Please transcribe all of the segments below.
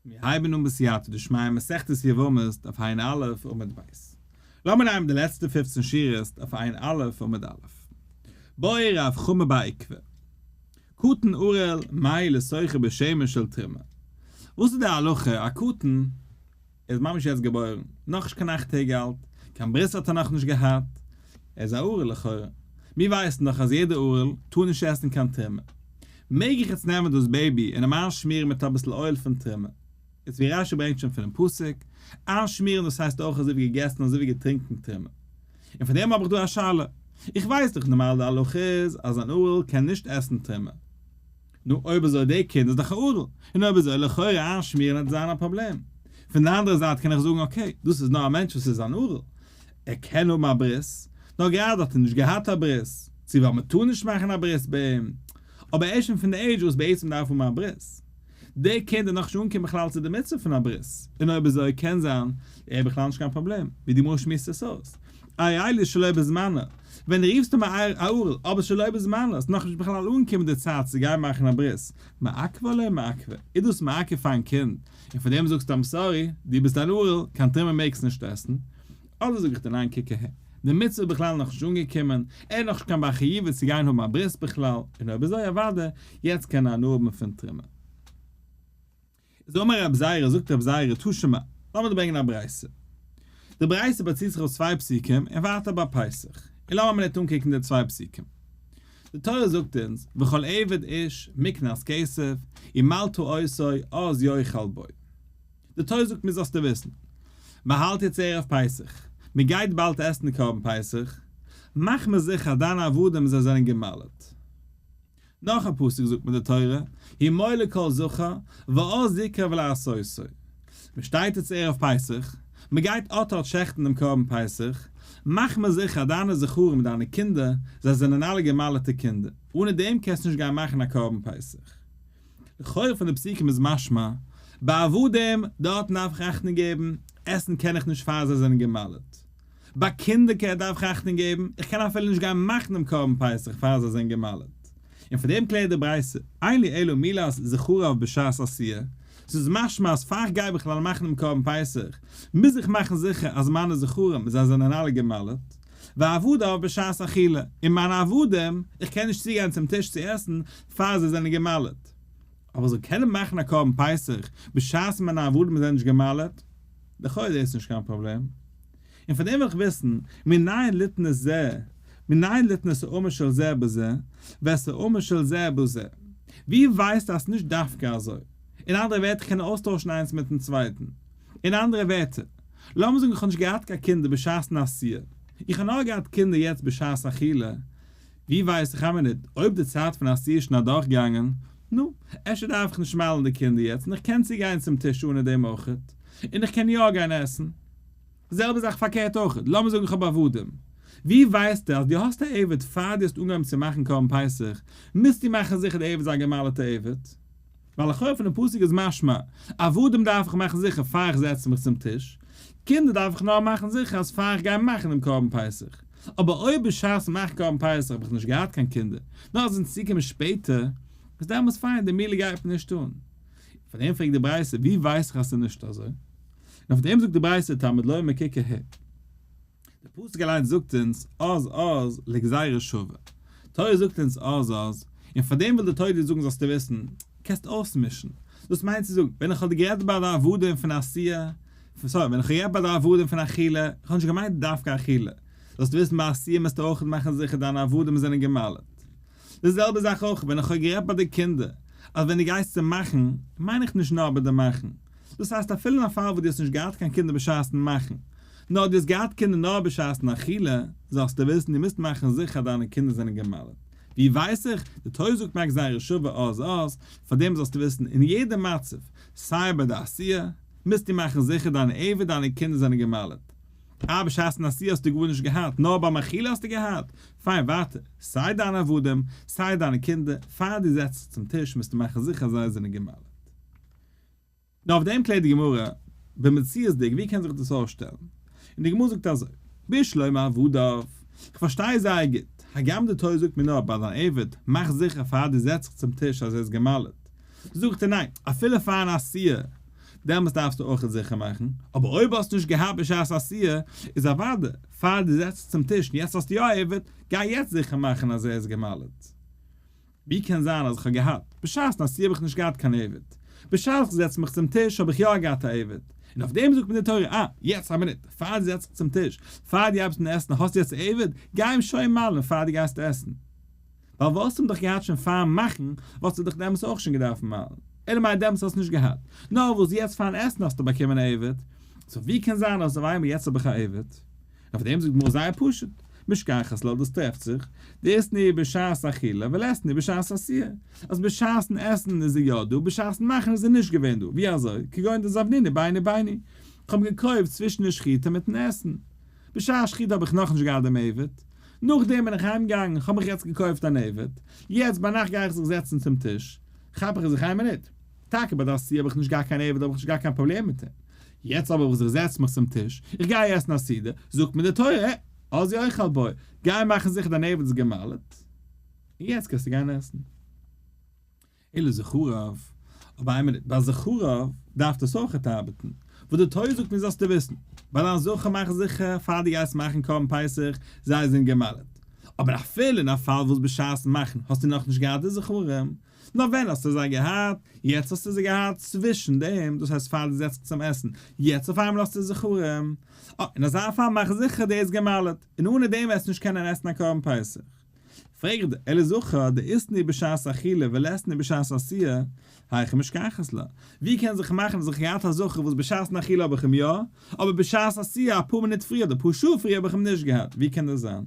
מיר הייבן אן בסייעתא דשמיא מסכת יבמות דף ע"א עמוד ב'. לאמיר נעמען די לעצטע פופצן שורות דף ע"א עמוד א'. בעי רב חמא בר עוקבא. קטן ערל מהו לסוכו בשמן של תרומה. וואס איז די הלכה א קטן ער איז ממש יעצט געבוירן, נאכנישט קיין אכט טעג אלט, קיין ברית האט ער נאכנישט געהאט, ער איז א ערל לכאורה. מיר ווייסן דאך אז יעדער ערל טאר נישט עסן קיין תרומה. מעג איך יעצט נעמען דאס baby און אים איינשמירן מיט אביסל אויל פון תרומה? יעצט ווי רש"י ברענגט שוין פונעם פסוק, איינשמירן דאס הייסט אויך אזוי ווי געגעסן אזוי ווי געטרינקן תרומה. און פון דעם האב איך דא א שאלה. איך ווייס דאך נארמאל די הלכה איז אז אן ערל קען נישט עסן תרומה. נו אויב אזוי די קינד איז דאך א ערל, און אויב אזוי לכאורה איינשמירן וועט זיין א פראבלעם. פון די אנדערע זייט קען איך זאגן okay, דאס איז נאר א מענטש וואס איז אן ערל, ער קען האבן א ברית, נאר גראדע האט ער נישט געהאט א ברית, צו ווייל מען טאר נישט מאכן א ברית ביי אים, אבער ער איז שוין פון די עידזש וואס בעצם דארף האבן א ברית. די קינד איז נאכנישט אנגעקומען בכלל צו די מצוה פון א ברית, און אויב אזוי קען זיין ער בכלל נישט קיין פראבלעם, ווי די גמרא שמועסט עס אויס, ערלות שלא בזמנה, ווען רופסטו מיר א ערל, אבער שלא בזמנה, ס'איז נאכנישט בכלל אנגעקומען די צייט צו גיין מאכן א ברית, מעכבא לא מעכבא, איז דאס מעכב פארן קינד, און פאר דעם זאגסטו I'm sorry, דו ביסט אן ערל, קיין תרומה מעגסט נישט עסן, אדער זאג איך דיר ניין קוק אהער, די מצוה איז בכלל נאכנישט אנגעקומען, ער איז נאכנישט קיין בר חיובא צו גיין האבן א ברית בכלל, און אויב אזוי אוודאי, יעצט קען ער הנאה האבן פון תרומה. איז אמר רב זירא, זאגט רב זירא, תא שמע, לאמיר דיר ברענגען א ברייתא. די ברייתא באציט זיך אויף צוויי פסוקים און ווייטער ביי פסח. און לאמיר א מינוט אנקוקן די צוויי פסוקים. די תורה זאגט אונז, וכל עבד איש מקנת כסף, ומלתה אותו אז יאכל בו. די תורה זאגט מיר זאלסטו וויסן, מען האלט יעצט ערב פסח, מען גייט באלד עסן קרבן פסח, מאך מיר זיכער אז דיינע עבדים זיי זענען גע'מל'ט. נאך א פסוק זאגט מיר די תורה, המול כל זכר, ואז יקרב לעשותו. מען שטייט יעצט ערב פסח, מען גייט אט אט שעכטן דעם קרבן פסח, מאך מיר זיכער אז דיינע זכרים, דיינע קינדער, זיי זענען אלע גע'מל'טע קינדער, אנע דעם קענסטו נישט גיין מאכן א קרבן פסח. לכאורה פון די פסוקים איז משמע, ביי עבדים, דארטן דארף איך אכטונג געבן, עסן קען איך נישט פאר זיי זענען גע'מל'ט. ביי קינדער דארף איך אכטונג געבן, איך קען אפילו נישט גיין מאכן דעם קרבן פסח פאר זיי זענען גע'מל'ט. און פון דעם קלערט די ברייתא, אין לי אלא מילת זכריו בשעת עשיה, ס'איז משמע אז פאר איך גיי בכלל מאכן דעם קרבן פסח, מוז איך מאכן זיכער אז מיינע זכרים, זיי זענען אלע גע'מל'ט. ועבדיו בשעת אכילה, און מיינע עבדים, איך קען נישט צוגיין צום טיש צו עסן פאר זיי זענען גע'מל'ט. אבער איך זאל קענען מאכן א קרבן פסח בשעת מיינע עבדים זענען נישט גע'מל'ט? לכאו' איז דאס נישט קיין פראבלעם. און פון דעם וויל איך וויסן, מנין ליתן את זה, מנין ליתן את האמור של זה בזה, ואת האמור של זה בזה. ווי ווייסטו אז ס'נישט דווקא אזוי? אין אנדערע ווערטער איך קען אויסטוישן איינס מיטן צווייטן. אין אנדערע ווערטער, לאמיר זאגן איך האב נישט געהאט קיין קינדער בשעת'ן עשיה, איך האב נאר געהאט קינדער יעצט בשעת אכילה, ווי ווייס איך א מינוט אויב די צייט פון עשיה איז שוין אדורכגעגאנגען, נו, אפשר דארף איך נישט מל'ן די קינדער יעצט און איך קען צוגיין צום טיש אנע דעם אויכעט, און איך קען יא גיין עסן. די זעלבע זאך פארקערט אויכעט, לאמיר זאגן איך האב עבדים, ווי ווייסטו אז דו האסט א עבד פאר דו האסט אנגעהויבן צו מאכן קרבן פסח, מוזטו מאכן זיכער די עבד איז א גע'מל'טע עבד? ווייל לכאורה פונעם פסוק איז משמע, עבדים דארף איך מאכן זיכער פאר איך זעץ מיך צום טיש, קינדער דארף איך נאר מאכן זיכער אז פאר איך גיי מאכן דעם קרבן פסח. אבער אויב בשעת מאכן קרבן פסח האב איך נישט געהאט קיין קינדער, נאר זיי זענען צוגעקומען שפעטער, איז דעמאלטס פיין, די מילה גייט מיר נישט אן. פאר דעם פרעגט די ברייתא, ווי ווייס איך אז ס'איז נישט אזוי? און אויף דעם זאגט די ברייתא, תלמוד לומר קוק אהער. די פסוק אליינס זאגט אונז אז אז לגזירה שווה. תורה זאגט אונז אז אז, און פאר דעם וויל די תורה דיר זאגן זאלסטו וויסן, קענסט אויסמישן. דאס מיינט צו זאגן, ווען איך האב דיר גערעדט ביי די עבדים פון עשיה, sorry, ווען איך האב גערעדט ביי די עבדים פון אכילה, איך האב נישט געמיינט דווקא אכילה. זאלסטו וויסן ביי עשיה מוזטו אויך מאכן זיכער דיינע עבדים זענען גע'מל'ט. די זעלבע זאך אויך ווען איך האב גערעדט ביי די קינדער, אז ווען דו גייסט צו מאכן, מיין איך נישט נאר ביי די מאכן. דאס הייסט אפילו אין א פאל וואס דו האסט נישט געהאט קיין קינדער בשעת'ן מאכן, נאר דו האסט געהאט קינדער נאר בשעת'ן אכילה, זאלסטו וויסן דו מוזט מאכן זיכער אז דיינע קינדער זענען גע'מל'ט. ווי ווייס איך? די תורה זאגט מיר א גזירה שווה אז אז, פארדעם זאלסטו וויסן אין יעדע מצב, סיי ביי די עשיה, מוזטו מאכן זיכער דיינע עבד דיינע קינדער זענען גע'מל'ט. אה בשעת'ן עשיה האסטו גארנישט געהאט, נאר ביים אכילה האסטו געהאט? פיין ווייטער, סיי דיינע עבדים, סיי דיינע קינדער, פאר דו זעצט זיך צום טיש מוזטו מאכן זיכער אז זיי זענען גע'מל'ט. נאר אויף דעם קלערט די גמרא, במציאות'דיג ווי קען זיך דאס אויסשטעלן? און די גמרא זאגט אזוי, בשלמא עבדיו, כ'פארשטיי זייער גוט, הגם די תורה זאגט מיר נאר ביי דיין עבד, מאך זיכער פאר דו זעצט זיך צום טיש אז ער איז גע'מל'ט, זאגט ער ניין, אפילו פאר'ן עשיה. דעמאלטס דארפסטו אויכעט זיכער מאכן, אבער אויב האסטו נישט געהאט בשעת עשיה, איז אוודאי, פאר דו זעצט זיך צום טיש און יעצט האסטו יא עבד, גיי יעצט זיכער מאכן אז ער איז גע'מל'ט. ווי קען זיין אז איך האב געהאט? בשעת'ן עשיה האב איך נישט געהאט קיין עבד. בשעת איך זעץ מיך צום טיש האב איך יא געהאט א עבד. און אויף דעם זאגט מיר די תורה, אה, יעצט א מינוט, פאר דו זעצט זיך צום טיש, פאר דו הייבסט אן עסן האסטו יעצט א עבד, גיי אים שוין מל'ן פאר דו גייסט עסן. ווייל וואלסטו אים דאך געהאט שוין פארן מאכן, וואלסטו דאך דעמאלטס אויך שוין געדארפט מל'ן. אלא מאי דעמאלטס האסטו נישט געהאט. נאר וואס יעצט פארן עסן האסטו באקומען א עבד. so ווי קען זיין אז אויף איינמאל יעצט האב איך א עבד? אויף דעם זאגט גמרא זייער פשוט, משכחת לה דאס טרעפט זיך, דאיתנהו בשעת אכילה וליתנהו בשעת עשיה, אז בשעת'ן עסן איז ער יא דא, בשעת'ן מאכן איז ער נישט געווען דא, ווי אזוי? כגון דזבנינהו ביני ביני, כ'האב געקויפט צווישן די שחיטה מיט'ן עסן, בשעת שחיטה האב איך נאכנישט געהאט דעם עבד, נאכדעם בין איך אהיים געגאנגען, כ'האב מיך יעצט געקויפט אן עבד, יעצט ביינאכט גיי איך זיך זעצן צום טיש, כאפ איך זיך איין מינוט, טאקע ביי די עשיה האב איך נישט געהאט קיין עבד האב איך נישט געהאט קיין פראבלעם מיט אים, יעצט אבער וואס איך זעץ מיך צום טיש, איך גיי עסן א סעודה, זאגט מיר די תורה, אז יאכל בו, גיי מאכן זיכער דיין עבד איז גע'מל'ט, און יעצט קענסטו גיין עסן. אלא זכריו, אבער איין מינוט, ביי זכריו דארף דאס אויכעט ארבעטן, וואס די תורה זאגט מיר זאלסטו וויסן, ביי דיין זכר מאך זיכער פאר דו גייסט מאכן קרבן פסח, זיי זענען גע'מל'ט, אבער אפילו אין א פאל וואס בשעת'ן מאכן האסטו נאכנישט געהאט די זכרים, נאר ווען האסטו זיי געהאט? יעצט האסטו זיי געהאט צווישן דעם, דאס הייסט פאר דו זעצט זיך צום עסן, יעצט אויף איינמאל האסטו זכרים. אה, אין אזא פאל מאך זיכער דער איז גע'מל'ט, און אנע דעם וועסטו נישט קענען עסן א קרבן פסח. פרעג איך דיר, אלא זכר דאיתנהו בשעת אכילה וליתנהו בשעת עשיה, היכי משכחת לה? ווי קען זיך מאכן אז איך געהאט א זכר וואס בשעת'ן אכילה האב איך אים יא, אבער בשעת עשיה אפאר מינוט פריער אדער אפאר שעה פריער האב איך אים נישט געהאט, ווי קען דאס זיין?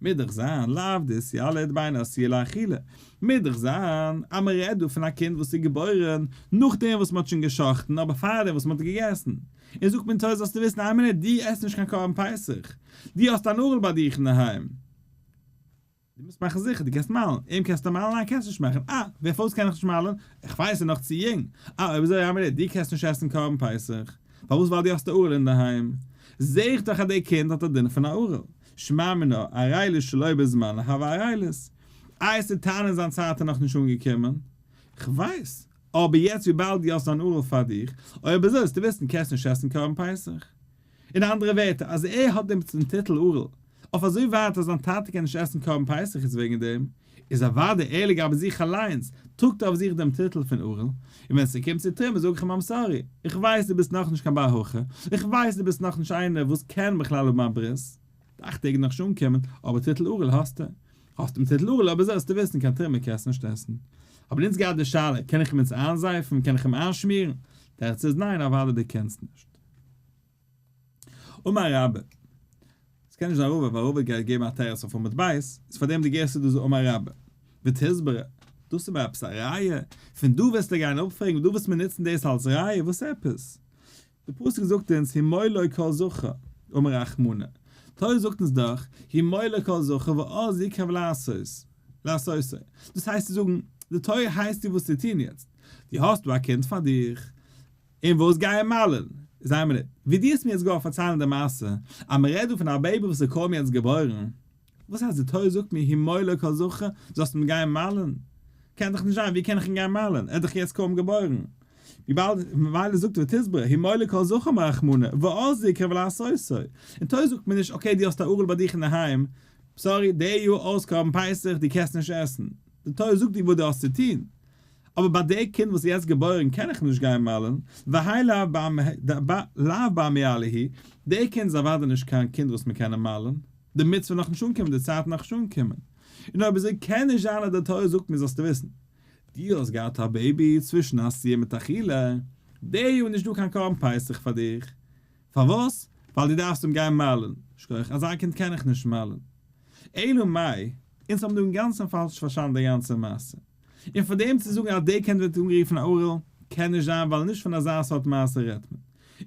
מוז דאך זיין לאו דאתיליד בין עשיה לאכילה, מוז דאך זיין אז מען רעדט דא פון א קינד וואס איז געבוירן נאכדעם וואס מען האט שוין גע'שחט'ן אבער פארדעם וואס מען האט געגעסן, און זאגט מען תורה זאלסטו וויסן איין מינוט דו עסט נישט קיין קרבן פסח, דו האסט אן ערל ביי דיך אינדערהיים, דו מוזט מאכן זיכער דו קענסט מל'ן, אים קענסטו מל'ן ניין קענסט נישט מאכן, אה ווער פארוואס קען איך נישט מל'ן, איך ווייס ער איז נאך צו יונג, אה אויב אזוי איין מינוט דו קענסט נישט עסן קרבן פסח, פארוואס ווייל דו האסט א ערל אינדערהיים, זעה איך דאך אז די קינד האט א דין פון א ערל. שמע מינה, ערלות שלא בזמנה הוה ערלות. איי עס איז טענה זיין צייט איז נאכנישט אנגעקומען? כ'ווייס. אבער יעצט וויבאלד דו האסט אן ערל פאר דיך, אויב אזוי זאלסטו וויסן קענסט נישט עסן קרבן פסח. אין אנדערע ווערטער אז ער האט דעם טיטל ערל, אויף אזוי ווייט אז זיין טאטע קען נישט עסן קרבן פסח איז וועגן דעם, איז אוודאי ער לגבי זיך אליינס טראגט ער אויף זיך דעם טיטל פון ערל, און ווען ס'קומט צו תרומה זאג איך אים I'm sorry, איך ווייס דו ביסט נאכנישט קיין בר הכי, איך ווייס דו ביסט נאכנישט איינער וואס קען בכלל האבן א ברית, די אכט טעג איז נאכנישט אנגעקומען, אבער טיטל ערל האסטו. האסט דעם טיטל ערל אבער זאלסטו וויסן קיין תרומה קענסט נישט עסן. האבן אונז געהאט די שאלה, קען איך אים יעצט איינזייפן, קען איך אים איינשמירן? תירוץ איז ניין אוודאי דו קענסט נישט. אמר רבה, עס קען נישט זיין רבא ווייל רבא גייט געבן א תירוץ אויף עמוד ב', איז פאר דעם די גירסא דא איז אמר רבה. ותסברא, דאס איז מיר עפעס א ראיה? פון דא וועסטו גיין אפפרעגן, דא וועסט מיר נוצן דאס אלס ראיה? וואס עפעס? די פסוק זאגט אונז המול לו כל זכר, אמר רחמנא, תורה זאגט אונז דאך המול לו כל זכר ואז יקרב לעשות, לעשותו, דאס הייסט צו זאגן, די תורה הייסט דיר וואס צו טון יעצט, דו האסט דא א קינד פאר דיך, און וואס גייען מל'ן? זיי מיר ניט. ווי דו האסט מיר יעצט געוואלט פארציילן די מעשה, אז מען רעדט דא פון א baby וואס איז קוים יעצט געבוירן. וואס הייסט די תורה זאגט מיר המול לו כל זכר, זאלסט אים גיין מל'ן? קען דאך נישט זיין, ווי קען איך אים גיין מל'ן? ער איז דאך יעצט קוים געבוירן. וויבאלד ממילא זאגט ותסברא, המול לו כל זכר אמר רחמנא, ואז יקרב לעשותו. און תורה זאגט מיר נישט, okay דו האסט א ערל ביי דיך אינדערהיים, sorry, די יאר אויס קרבן פסח, דו קענסט נישט עסן. די תורה זאגט דיר וואס דו האסט צו טון. אבער ביי די קינד וואס איז יעצט געבוירן קען איך נישט גיין מל'ן, והאי לאו בר מיעלה הוא, די קינד איז אוודאי נישט קיין קינד וואס מען קען אים מל'ן, די מצוה איז נאכנישט אנגעקומען, די צייט איז נאכנישט אנגעקומען, און אויב אזוי קען נישט זיין אז די תורה זאגט מיר זאלסטו וויסן, דו האסט געהאט א baby צווישן עשיה מיט אכילה, די יאר איז נישט דא קיין קרבן פסח פאר דיך, פארוואס? ווייל דו דארפסט אים גיין מל'ן, שכוח, אזא קינד קען איך נישט מל'ן. אלא מאי, אונז האבן דא אינגאנצן פאלש פארשטאנען די גאנצע מעשה. און פאר דעם צו זאגן אז די קינד ווערט אנגערופן א ערל, קען נישט זיין ווייל נישט פון אזא סארט מעשה רעדט מען.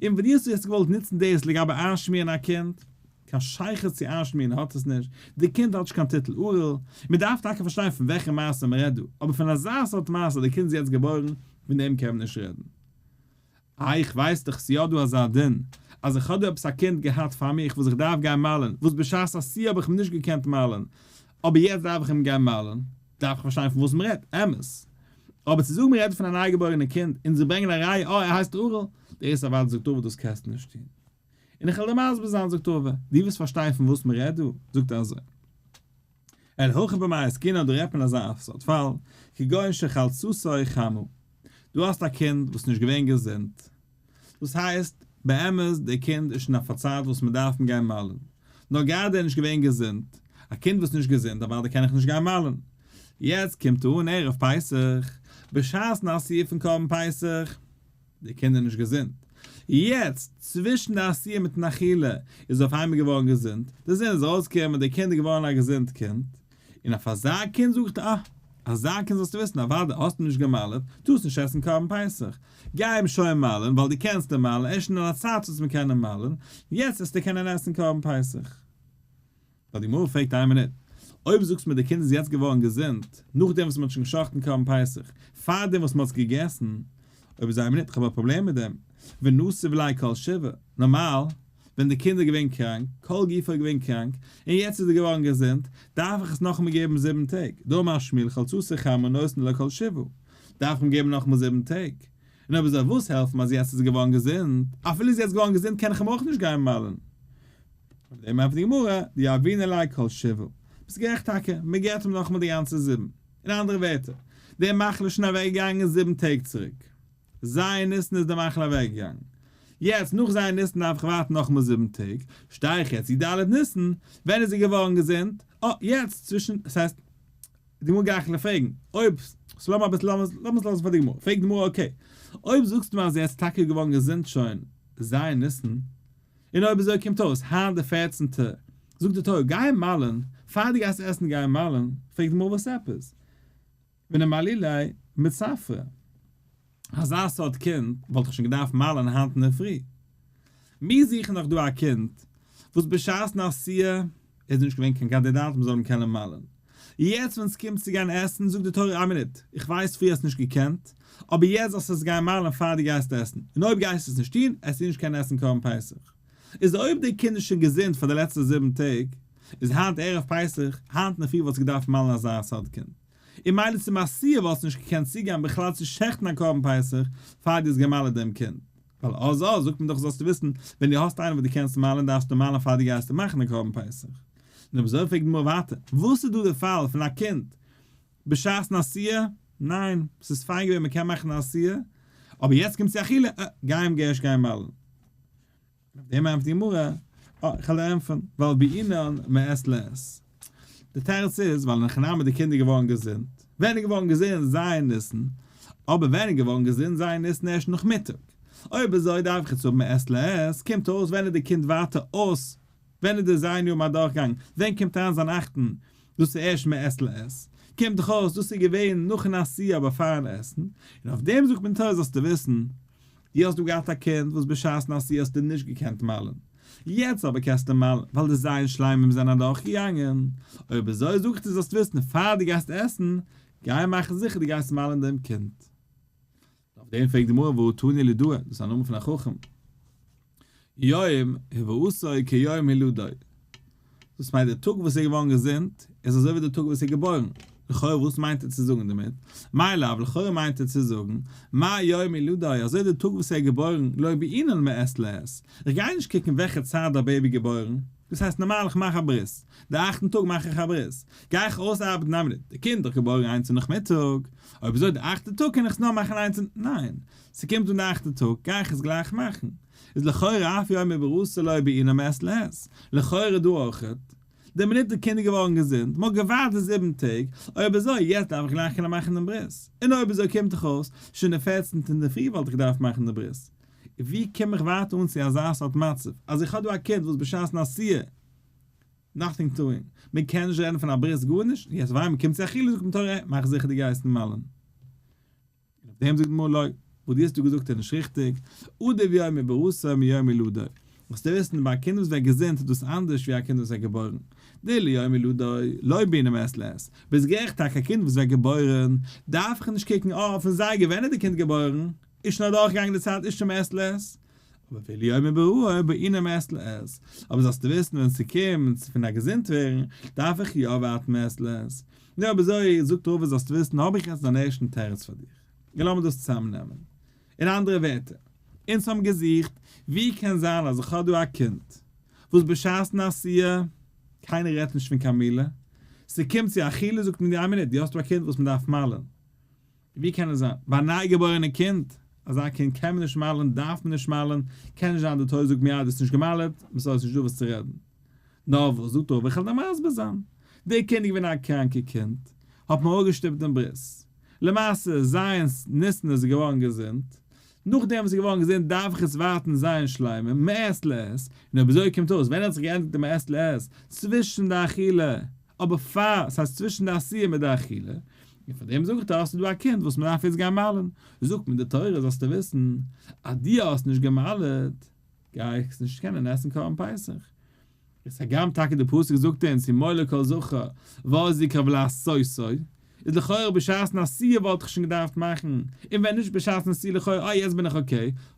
און ווען דו האסט יעצט געוואלט נוצן דאס לגבי איינשמירן א קינד, קיין שייכות צו איינשמירן האט עס נישט, די קינד האט נישט קיין טיטל ערל, מען דארף טאקע פארשטיין פון וועלכע מעשה מען רעדט דא, אבער פון אזא סארט מעשה אז די קינד איז יעצט געבוירן, פון דעם קען מען נישט רעדן. איי איך ווייס דאך ס'יא דא אזא דין אז איך האב דא עפעס א קינד געהאט פאר מיך וואס איך דארף גיין מל'ן, וואס בשעת עשיה האב איך אים נישט געקענט מל'ן, אבער יעצט דארף איך אים גיין מל'ן, דארף איך פארשטיין פון וואס מ'רעדט, אמת. אבער צו זאגן מען רעדט פון א ניי געבוירענע קינד און צו ברענגען א ראיה אה ער הייסט ערל, דאס אוודאי זאגט רבא דאס קענסטו נישט טון. און איך וועל דיר מסביר זיין זאגט רבא, דו וועסט פארשטיין פון וואס מען רעדט דא, זאגט ער אזוי. אלא הכא במאי עסקינן דא רעדט מען אזא סארט פאל, כגון שחלצתו חמה, דו האסט א קינד וואס איז נישט געווען געזונט, דאס הייסט, באמת דער קינד איז שוין אויף א צייט וואס מען דארף אים גיין מל'ן, נאר גראדע איז נישט געווען געזונט, א קינד וואס איז נישט געזונט אוודאי קען איך נישט גיין מל'ן. יעצט קומט אן ערב פסח, בשעת'ן עשיה פון קרבן פסח, דער קינד איז נישט געזונט, יעצט צווישן די עשיה מיטן אכילה איז ער אויף איינמאל געווארן געזונט, די זון איז ארויסגעקומען, דער קינד איז געווארן א געזונט קינד, און אויף אזא קינד זאגט אה, אזא קינד זאלסטו וויסן, אוודאי האסט אים נישט גע'מל'ט, טארסט נישט עסן קרבן פסח. גיי אים שוין מל'ן, ווייל דו קענסט אים מל'ן, ער איז שוין אין א צייט וואס מען קען אים מל'ן, יעצט וועסטו קענען עסן קרבן פסח. ווייל די גמרא פרעגט איין מינוט, אויב זאגסט מיר די קינד איז יעצט געווארן געזונט, נאכדעם וואס מען האט שוין גע'שחט'ן קרבן פסח, פארדעם וואס מען האט עס געגעסן, אויב איז איין מינוט, איך האב א פראבלעם מיט דעם, ונסיב ליה כל שבעה, נארמאל, ווען די קינד איז געווען קראנק, כל גופו איז געווען קראנק, און יעצט איז ער געווארן געזונט, דארף איך עס נאכאמאל געבן זיבן טעג, דאמר שמואל חלצתו חמה נותנין לו כל שבעה, דארף איך אים געבן נאכאמאל זיבן טעג. און אויב אזוי וואס העלפט מיר אז יעצט איז ער געווארן געזונט, אפילו איז יעצט געווארן געזונט קען איך אים אויך נישט גיין מל'ן. אויף דעם ענטפערט די גמרא, דיהבינן ליה כל שבעה. ביסט גערעכט טאקע, מען געבט אים נאכאמאל די גאנצע זיבן. אין אנדערע ווערטער, די מחלה איז שוין אוועקגעגאנגען זיבן טעג צוריק. ז' ניסן איז די מחלה אוועקגעגאנגען. יעצט נאך ז' ניסן דארף איך ווארטן נאכאמאל זיבן טעג, שטיי איך יעצט י"ד ניסן, ווען איז זי געווארן געזונט? אה, יעצט צווישן, ס'הייסט, די גמרא גיי איך נאר פרעגן, אויב, so לאמיר אביסל, לאמיר עס לאזן פאר די גמרא, פרעגט די גמרא okay, אויב זאגסטו מיר אז זי איז טאקע געווארן געזונט שוין ז' ניסן, און אויב אזוי קומט אויס היינט די פערצנטע, זאגט די תורה גיי מל'ן, פאר דו גייסט עסן גיי מל'ן, פרעגט די גמרא וואס עפעס? ונימלו ליה מצפרא. אזא סארט קינד וואלט איך שוין געדארפט מל'ן היינט אינדערפרי. מיר זוכן דאך דא א קינד וואס בשעת'ן עשיה איז נישט געווען קיין קאנדידאט מ'זאל אים קענען מל'ן. יעצט ווען ס'קומט צו גיין עסן זאגט די תורה איין מינוט, איך ווייס פריער האסט נישט געקענט, אבער יעצט זאלסטו עס גיין מל'ן פאר דו גייסט עסן, און אויב גייסטו עס נישט טון, עסטו נישט קענען עסן קרבן פסח. איז אויב די קינד איז שוין געזונט פאר די לעצטע זיבן טעג, איז היינט ערב פסח, היינט אינדערפרי וואלסטו געדארפט מל'ן אזא סארט קינד. און מילא צום עשיה וואלסטו נישט געקענט צוגיין בכלל צו שעכטן א קרבן פסח פאר דו האסט גע'מל'ט דעם קינד. ווייל אז אז זאגט מען דאך זאלסטו וויסן, ווען דו האסט איינעם וואס דו קענסט מל'ן דארפסטו מל'ן פאר דו גייסט מאכן די קרבן פסח. און אויב אזוי פרעגט די גמרא ווייטער, וואס איז דא די פאל פון א קינד בשעת'ן עשיה? ניין, ס'איז פיין געווען מ'קען מאכן א עשיה, אבער יעצט קומט צו אכילה, אה, גיי אים ערשט גיין מל'ן. אויף דעם ענטפערט די גמרא, אה, איך וועל דיר ענטפערן, ווייל בעינן מעת לעת. די תירוץ איז, ווייל אין הכי נמי די קינד איז געווארן געזונט. ווען איז געווארן געזונט? ז' ניסן. אבער ווען איז געווארן געזונט? ז' ניסן ערשט נאכמיטאג. אויב אזוי דארף איך יעצט האבן מעת לעת, קומט אויס ווען איז די קינד ווייטער אויס ווען איז די ז' יום אדורכגאנג? ווען קומט אריין זיין אכטן? דאס איז ערשט מעת לעת. קומט דאך אויס דאס איז געווען נאכן עשיה אבער פארן עסן. און אויף דעם זאגט מען תורה זאלסטו וויסן, דו האסט דא געהאט א קינד וואס בשעת'ן עשיה האסטו נישט געקענט מל'ן. יעצט אבער קענסטו מל'ן ווייל די ז' שלימים זענען אדורכגעגאנגען. אויב אזוי זאג איך דיר זאלסט וויסן פאר דו גייסט עסן, גיי מאכן זיכער דו גייסט מל'ן דעם קינד. אויף דעם פרעגט די גמרא והא תני לדאה, דאס איז א נאמען פון א חכם, יום הבראתו כיום הולדו, דאס מיינט די טאג וואס ער איז געווארן געזונט איז אזוי ווי די טאג וואס ער איז געבוירן, לכאורה וואס מיינט ער צו זאגן דערמיט, מאי לאו לכאורה מיינט ער צו זאגן, מה יום הולדו, אזוי די טאג וואס ער איז געבוירן, לא בעינן מעת לעת, איך גיי נישט קוקן וועלכע צייט דער בעיבי געבוירן, דאס הייסט נארמאל איך מאך א ברית, די אכטן טאג מאך איך א ברית, גיי איך אויסארבעטן א מינוט, די קינד איז דאך געבוירן איינס און נאכמיטאג, אויב אזוי די אכטע טאג קען איך עס נאר מאכן איינס און, ניין, ס'קומט אן די אכטע טאג גיי איך עס גלייך מאכן, איז לכאורה אף יום הבראתו לא בעינן מעת לעת, לכאורה דא אויכעט, די מינוט די קינד איז געווארן געזונט, מ'האט געווארט די זיבן טעג, אויב אזוי יעצט דארף איך גלייך קענען מאכן דעם ברית, און אויב אזוי קומט דאך אויס, שוין די פערצנטע אינדערפרי וואלט איך געדארפט מאכן די ברית. ווי קום איך ווייטער אן צו אזא סארט מצב, אז איך האב דא א קינד וואס בשעת'ן עשיה, nothing doing, מען קען נישט רעדן פון א ברית גארנישט, און יעצט ווייל מען קומט צו אכילה זאגט מען תורה, מאך זיכער דו גייסט מל'ן. און אויף דעם זאגט די גמרא לא, וואס דו האסט דא געזאגט איז נישט ריכטיג, עדיף יום הבראתו מיום הולדו, זאלסטו וויסן ביי א קינד וואס ווערט געזונט איז דאס אנדערש ווי א קינד וואס ווערט געבוירן, דאילו יום הולדו לא בעינן מעת לעת, ביסט גערעכט טאקע א קינד וואס ווערט געבוירן דארף איך נישט קוקן אויפן זייגער ווען איז די קינד געבוירן, איז שוין אדורכגעגאנגען די צייט איז שוין מעת לעת. אבער ואילו יאמר בראו בעינא מעת לעת, אבער זאלסטו וויסן ווען ס'קומט פון א געזונט ווערן, דארף איך יא ווארטן מעת לעת. נו אויב אזוי, זאגט רבא זאלסטו וויסן האב איך יעצט אן ערשטן תירוץ פאר דיך. און לאמיר דאס צוזאמנעמען. אין אנדערע ווערטער, אונז האבן געזוכט ווי קען זיין אז איך האב דא א קינד וואס בשעת'ן עשיה, קיינער רעדט נישט פון קיין מילה, ס'קומט צו אכילה זאגט מען דיר איין מינוט דו האסט דא א קינד וואס מ'דארף מל'ן. ווי קען עס זיין? ביי א ניי געבוירענע קינד, אזא קינד קען מען נישט מל'ן, דארף מען נישט מל'ן, קען נישט זיין די תורה זאגט מיד האסט נישט געמל'ט, מסור איז נישט דא וואס צו רעדן. נאר וואס זאגט רבא איך וועל דיר מסביר זיין, די קינד איז געווען א קראנקע קינד, האט מען אפגעשטופט דעם ברית, למעשה ז' ניסן איז ער געווארן געזונט, נאכדעם וואס ער איז געווארן געזונט דארף איך עס ווארטן ז' שלימים, מעת לעת, און אויב אזוי קומט אויס ווען האט זיך געענדיגט די מעת לעת? צווישן די אכילה, אבער פאר, ס'הייסט צווישן די עשיה מיט די אכילה, און פאר דעם זאג איך דיר האסטו דא א קינד וואס מ'דארף יעצט גיין מל'ן, זאגט מיר די תורה זאלסטו וויסן אז דו האסט נישט גע'מל'ט גייסט נישט קענען עסן קרבן פסח. איז הגם טאקע די פסוק זאגט אונז המול כל זכר ואז יקרב לעשותו, איז לכאורה בשעת'ן עשיה וואלט איך שוין געדארפט מאכן, און ווען נישט בשעת'ן עשיה לכאורה אה יעצט בין איך okay,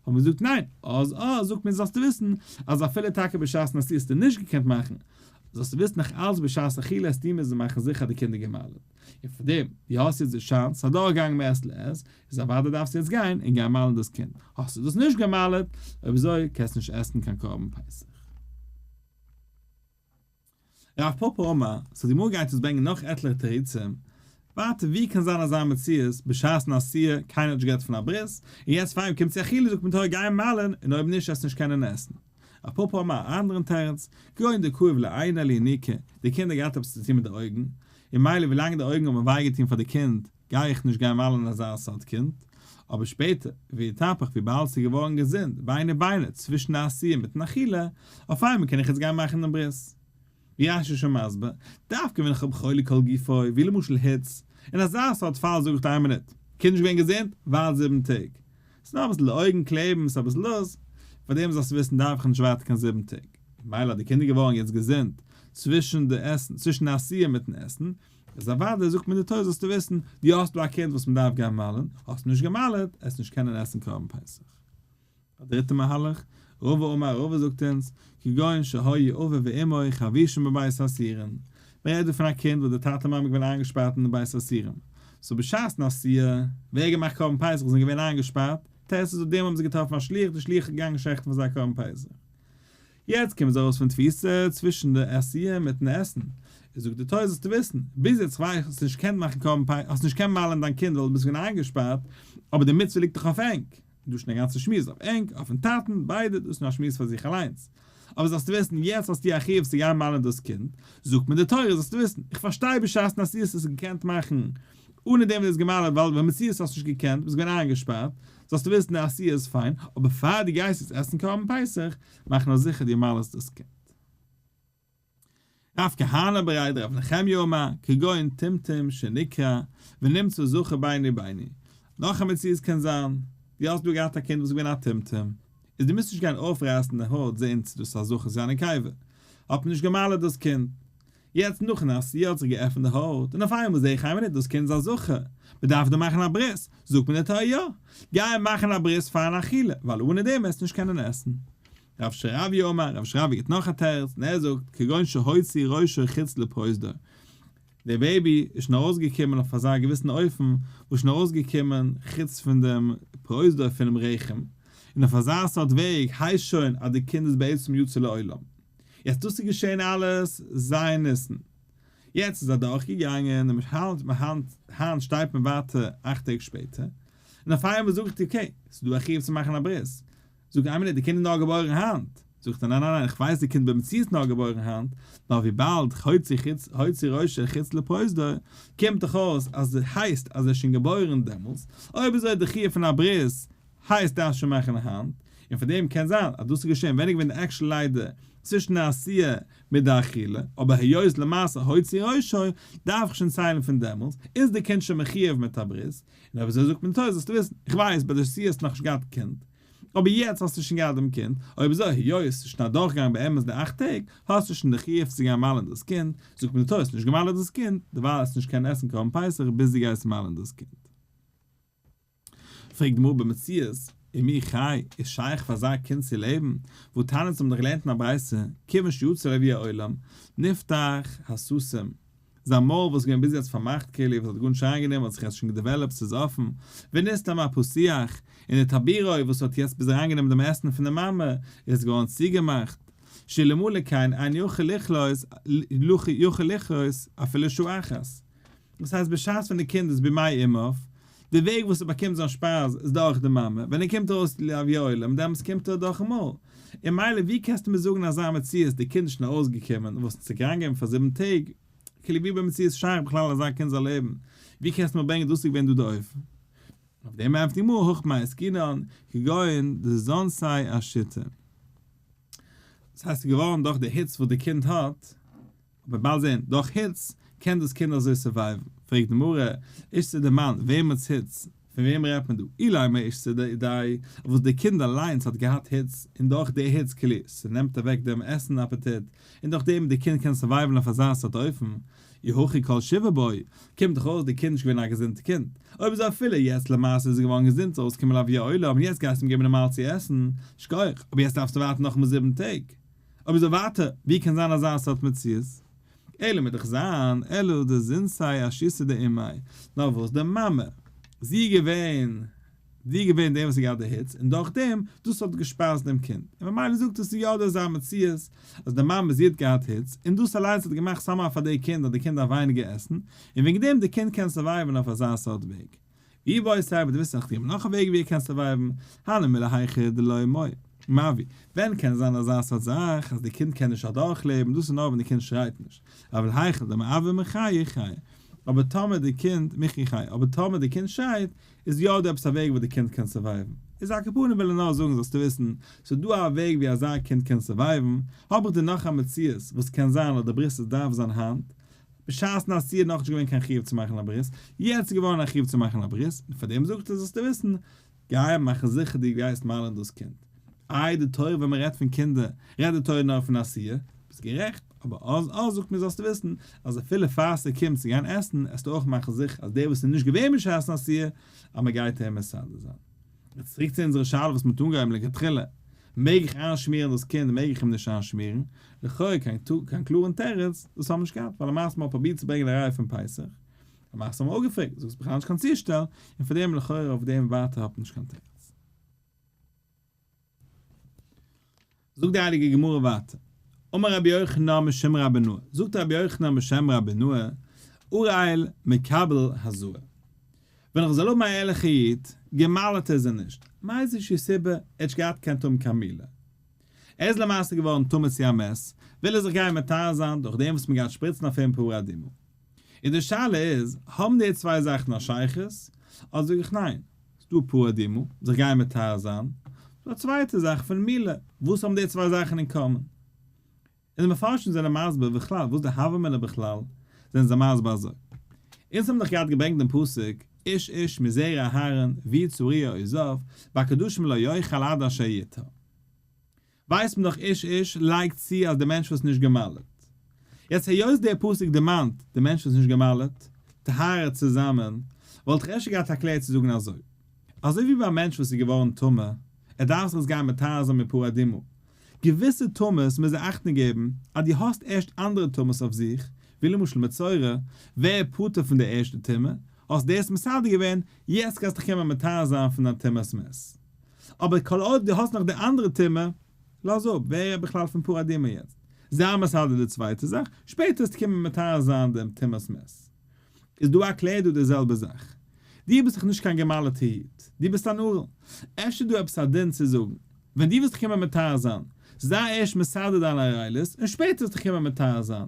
האבן מיר געזאגט ניין, אז אז זאגט מיר זאלסטו וויסן אז אפילו טאקע בשעת'ן עשיה האסטו נישט געקענט מאכן, זאלסטו וויסן נאך אלץ בשעת אכילה העסטו מוזן מאכן זיכער די קינדער גע'מל'ט, און פאר דעם דו האסט יעצט די chance, ס'איז אדורכגעגאנגען מעת לעת, איז אוודאי דארפסטו יעצט גיין און גיין מל'ן דאס קינד, האסטו דאס נישט גע'מל'ט, אויב אזוי קענסטו נישט עסן קיין קרבן פסח. רב פפא אמר, so די גמרא גייט אונז ברענגען נאך עטליכע תירוצים, ווייטער ווי קען זיין אזא מציאות בשעת'ן עשיה קיינער האט נישט גערעדט פון א ברית, און יעצט פאר אים קומט צו אכילה זאגט מען תורה גיי מל'ן און אויב נישט עסט נישט קענען עסן. רב פפא אמר א אנדערן תירוץ, כגון דכאיב ליה עיניה לינוקא, די קינד האט געהאט עפעס צו טון מיט די אויגן, און מילא ווילאנג די אויגן האבן וויי געטון פאר די קינד גיי איך נישט גיין מל'ן אזא סארט קינד, אבער שפעטער, ואיתפח וויבאלד ס'איז געווארן געזונט ביני וביני צווישן די עשיה מיטן אכילה, אויף איינמאל קען איך יעצט גיין מאכן דעם ברית. ווי רש"י איז שוין מסביר, דווקא ווען איך האב חולי כל גופו, ווי למשל היץ, אין אזא סארט פאל זאג איך דיר איין מינוט, קינד נישט געווען געזונט, ווארט זיבן טעג. ס'איז נאר אביסל די אויגן קלעבן, ס'איז אביסל דאס, פאר דעם זאלסטו וויסן דארף איך נישט ווארטן קיין זיבן טעג. ממילא אז די קינד איז געווארן יעצט געזונט צווישן די עסן, צווישן די עשיה מיטן עסן, איז אוודאי זאגט מיר די תורה זאלסטו וויסן, דו האסט דא א קינד וואס מ'דארף גיין מל'ן, האסט נישט גע'מל'ט, עסט נישט קענען עסן קרבן פסח. א דריטע מהלך, רבא אמר רבא זאגט אונז, כגון שהיו אביו ואמו חבושים בבית האסורין, מען רעדט דא פון א קינד וואס די טאטע מאמע געווען איינגעשפארט אין די בית האסורים, so בשעת'ן עשיה, ווער געמאכט קרבן פסח זענען געווען איינגעשפארט, טעסט איז דעם האבן זיי געטראפן א שליח, די שליח איז געגאנגען שעכטן פאר זיי קרבן פסח. יעצט קומען זיי ארויס פון תפיסה צווישן די עשיה מיטן עסן, איז זאגט די תורה זאלסטו וויסן, ביז יעצט כ'ווייס האסט נישט געקענט מאכן קרבן פסח, האסט נישט געקענט מל'ען דיין קינד ווייל דו ביסט געווען איינגעשפארט, אבער די מצוה ליגט דאך אויף ענק, דא שוין א גאנצע שמועס אויף ענק, אויפן טאטן, ביידע, דאס איז נאר א שמועס פאר זיך אליינס. אבער זאלסטו וויסן, יעצט האסטו א חיוב צו גיין מל'ן דאס קינד, זאגט מיר די תורה, זאלסטו וויסן, איך פארשטיי בשעת'ן עשיה האסט געקענט מאכן אנע דעם וואס דו האסט גע'מל'ט, ווייל במציאות האסט נישט געקענט, ביסט געווען איינגעשפארט, זאלסטו וויסן די עשיה איז פיין, אבער פאר דו גייסט יעצט עסן קרבן פסח, מאך נאר זיכער דו מל'סט דאס קינד. רב כהנא בריה דרב נחמיה אמר, כגון טומטום שנקרע ונמצא זכר ביני וביני. נאך א מציאות קען זיין, דו האסט דא געהאט א קינד וואס איז געווען א טומטום, איז דו מוזט נישט גיין אויפרייסן די הויט זען צו דאס איז א זכר צו א נקבה, האט מען נישט גע'מל'ט דאס קינד. יעצט נאכן עשיה האט זיך געעפנט די הויט, און אויף איינמאל זעה איך איין מינוט דאס קינד איז א זכר, מען דארף דא מאכן א ברית, זאגט מיר די תורה יא, גיי מאכן א ברית פארן אכילה, ווייל אנע דעם וועסטו נישט קענען עסן. רב שרביא אמר, רב שרביא גיבט נאך א תירוץ, און ער זאגט, כגון שהוציא ראשו חוץ לפרוזדור, דער baby איז שוין ארויסגעקומען אויף אזא געוויסן אופן, וואס איז שוין ארויסגעקומען חוץ פון דעם פרוזדור פונעם רחם, און אויף אזא סארט וועג הייסט שוין אז די קינד איז בעצם יצא לעולם. יעצט דאס איז געשען אלעס ז' ניסן, יעצט איז אדורך געגאנגען און מ'האלט מ'האלט היינט שטייט מען ווייטער אכט טעג שפעטער, און אויף איינמאל זאג איך דיר okay, ס'איז דא א חיוב צו מאכן א ברית, זאג איין מינוט די קינד איז נאר געבוירן היינט? זאגט ער ניין ניין ניין איך ווייס די קינד במציאות נאר געבוירן היינט, נאר וויבאלד הוציא חוץ הוציא ראשו חוץ לפרוזדור קומט דאך אויס אז הייסט אז ער איז שוין געבוירן דעמאלס, אויב אזוי די חיוב פון א ברית הייסט דארפסט שוין מאכן היינט, און פאר דעם קען זיין אז דאס איז געשען ווען איז געווען די actual לידה צווישן די עשיה מיט די אכילה, אבער היות למעשה הוציא ראשו דארף איך שוין ציילן פון דעמאלס, איז די קינד שוין מחיוב מיט א ברית, און אויב אזוי זאגט מען תורה זאלסטו וויסן, איך ווייס ביי די עשיה האסטו נאכנישט געהאט קינד, אבער יעצט האסטו שוין געהאט דעם קינד, אויב אזוי היות עס איז שוין אדורכגעגאנגען באמת די אכט טעג, האסטו שוין די חיוב צו גיין מל'ן דאס קינד, זאגט מען די תורה האסט נישט גע'מל'ט דאס קינד, דערווייל האסטו נישט קענען עסן קרבן פסח ביז דו גייסט מל'ן דאס קינד. פרעגט די גמרא במציאות. ומי חי, איז שייך פאר אזא קינד צו לעבן? והתניא אונז האבן דאך געלערנט אין א ברייתא, כיוון שיצא לאויר העולם, נפתח הסתים, זיין מויל וואס איז געווען ביז יעצט פארמאכט כאילו וואס האט גארנישט אריינגענומען האט זיך יעצט שוין געדעוועלאפט ס'איז אפן, ונסתם הפתוח, און די טבורו וואס האט יעצט ביז אריינגענומען דעם עסן פון די מאמע איז געווארן צוגעמאכט, שאלמלא כן אין יכול יכול לחיות אפילו שעה אחת. דאס הייסט בשעת ווען די קינד איז במעי אמו, די וועג וואס ער באקומט זיין שפייז איז דורך די מאמע, ווען ער קומט ארויס לאויר העולם דעמאלטס קומט ער דורכן מויל, און מילא ווי קענסטו מיר זאגן אזא מציאות די קינד איז שוין ארויסגעקומען וואס האט זיך אריינגעגעבן פאר זיבן טעג, כאילו ווי במציאות שייך בכלל אזא קינד זאל לעבן, ווי קענסטו מיר ברענגען דאס איז געווען דא די אופן? אויף דעם ענטפערט די גמרא הכא במאי עסקינן כגון דזנתיה אשיתא. דאס הייסט ס'איז געווארן דורך די היץ וואס די קינד האט, אבער באלד זען, דורך היץ קען דאס קינד אזוי survive ן, פרעגט די גמרא, אשתא דמאן, וועמענס היץ? פון וועם רעדט מען דא? אילימא אשתא דידיה, וואס די קינד אליינס האט געהאט היץ, און דורך די היץ כאילו ס'נעמט אוועק דעם עסן אפעטיט, און דורך דעם די קינד קען survive ן אויף אזא סארט אופן, אי הכי כל שבעה בעי, קומט דאך אויס די קינד נישט געווען א געזונטע קינד, אויב אזוי אפילו יעצט למעשה איז ער געווארן געזונט ארויסקומען לאויר העולם און יעצט גייסטו אים געבן נארמאל צו עסן, שכוח, אבער יעצט דארפסטו ווארטן נאכאמאל זיבן טעג. אויב אזוי ווייטער, ווי קען זיין אזא סארט מציאות? אלא מוז דאך זיין, אלא דזנתיה אשיתא דאימיה, נאר וואס די מאמע, זי איז געווען, זי איז געווען דער וואס האט געהאט די היץ, און דורך דעם, דאס האט געשפייזט דעם קינד. און ממילא זאגט עס איז יא דא אזא מציאות, אז די מאמע זי האט געהאט היץ, און דאס אליינס האט געמאכט סאמהאו פאר די קינד אז די קינד דארף ווייניגער עסן, און וועגן דעם די קינד קען survive ן אויף אזא סארט וועג. ואיבעית אימא, דו ווילסט נאך געבן נאך א וועג ווי ער קען survive ן, הני מילי היכא דלא מוי, מעוי, ווען קען זיין אזא סארט זאך אז די קינד קען נישט אדורכלעבן, דאס איז נאר ווען די קינד שרייט נישט, אבל היכא דמעוי מחיי חיי, אבער טאמער די קינד, מיחי חיי, אבער טאמער די קינד שרייט, איז יא דא עפעס א וועג וואס די קינד קען survive ן. איז על כל פנים וויל ער נאר זאגן זאלסטו וויסן, ס'איז דא א וועג ווי אזא קינד קען survive ן, האב איך דיר נאך א מציאות וואס קען זיין אז די ברית עס דארף זיין היינט, בשעת'ן עשיה איז נאכנישט געווען קיין חיוב צו מאכן א ברית, יעצט איז געווארן א חיוב צו מאכן א ברית, און פאר דעם זאגט ער זאלסטו וויסן, גיי מאך זיכער דו גייסט מל'ען דאס קינד. איי די תורה ווען מען רעדט פון קינדער רעדט די תורה נאר פון עשיה, ביסט גערעכט, אבער אז אז זאגט מיר זאלסטו וויסן אז אפילו פאר ס'קומט צו גיין עסן עסטו אויך מאכן זיכער אז דער וואס איז נישט געווען בשעת'ן עשיה אז מען גייט אים מסדר זיין. יעצט צוריק צו אונזערע שאלה וואס מען האט אנגעהויבן לכתחילה, מעג איך איינשמירן דאס קינד מעג איך אים נישט איינשמירן? לכאו' קיין קיין קלארן תירוץ, דאס האבן נישט געהאט, ווייל למעשה מען האט פרובירט צו ברענגען א ראיה פון פסח, למעשה האבן מיר אפגעפרעגט, זאגסט בכלל נישט קיין צושטעל, און פאר דעם לכאורה אויף דעם ווייטער האט מען נישט קיין תירוץ. זאגט די הייליגע גמרא ווייטער, אמר רבי יוחנן משום רבי אבינא, זאגט רבי יוחנן בשם רבי אבינא, ערל מקבל הזאה. ווען איך זאל האבן א ערליכע איד, גע'מל'ט איז ער נישט, מאיזושהי סיבה, ער האט נישט געהאט קענט האבן קיין מילה. ער איז למעשה געווארן טמא צו א מת, וויל ער זיך גיין מטהר זיין דורך דעם וואס מען גייט שפריצן אויף אים פרה אדומה. און די שאלה איז, האבן די צוויי זאכן א שייכות? אדער זאג איך ניין, ס'דא פרה אדומה, זיך גיין מטהר זיין, ס'דא א צווייטע זאך פון מילה, וואס האבן די צוויי זאכן אין common? און די מפרשים זענען מסביר בכלל וואס די הוה אמינא בכלל, זענען זיי מסביר אזוי, אונז האבן דאך געהאט געברענגט דעם פסוק, איש איש מזרע אהרן והוא צרוע או זב, בקדשים לא יאכל עד אשר יטהר. ווייסט מען דאך איש איש לייגט צו אז די מענטש וואס נישט גע'מל'ט. יעצט היות דער פסוק דערמאנט די מענטש וואס נישט גע'מל'ט, טהרה צוזאמען, וואלט איך אפשר געהאט א קלער צו זאגן אזוי. אזוי ווי ביי א מענטש וואס איז געווארן טמא, ער דארף זיך עס גיין מטהר זיין מפרה אדומה. געוויסע טומאות מוז ער אכטונג געבן אז דו האסט ערשט אנדערע טומאות אויף זיך, ווי למשל מצורע, ווער פטור פון די ערשטע טומאה, האסט דאס מסדר געווען, יעצט גייסטו דיך קומען מטהר זיין פון דיין טומאת מת. אבער כל עוד דו האסט נאך די אנדערע טומאה, לאז אפ, ווער רעדט בכלל פון פרה אדומה יעצט? זיי מסדר די צווייטע זאך, שפעטער וועסטו קומען מטהר זיין דעם טומאת מת. איז דא א קלער דא די זעלבע זאך. דו ביסט דאך נישט קיין גע'מל'טע איד, דו ביסט אן ערל. אפשר איז דא עפעס א דין צו זאגן, ווען דו וועסט דיך קומען מטהר זיין, זיי ערשט מסדר דיין ערלות און שפעטער וועסטו דיך קומען מטהר זיין.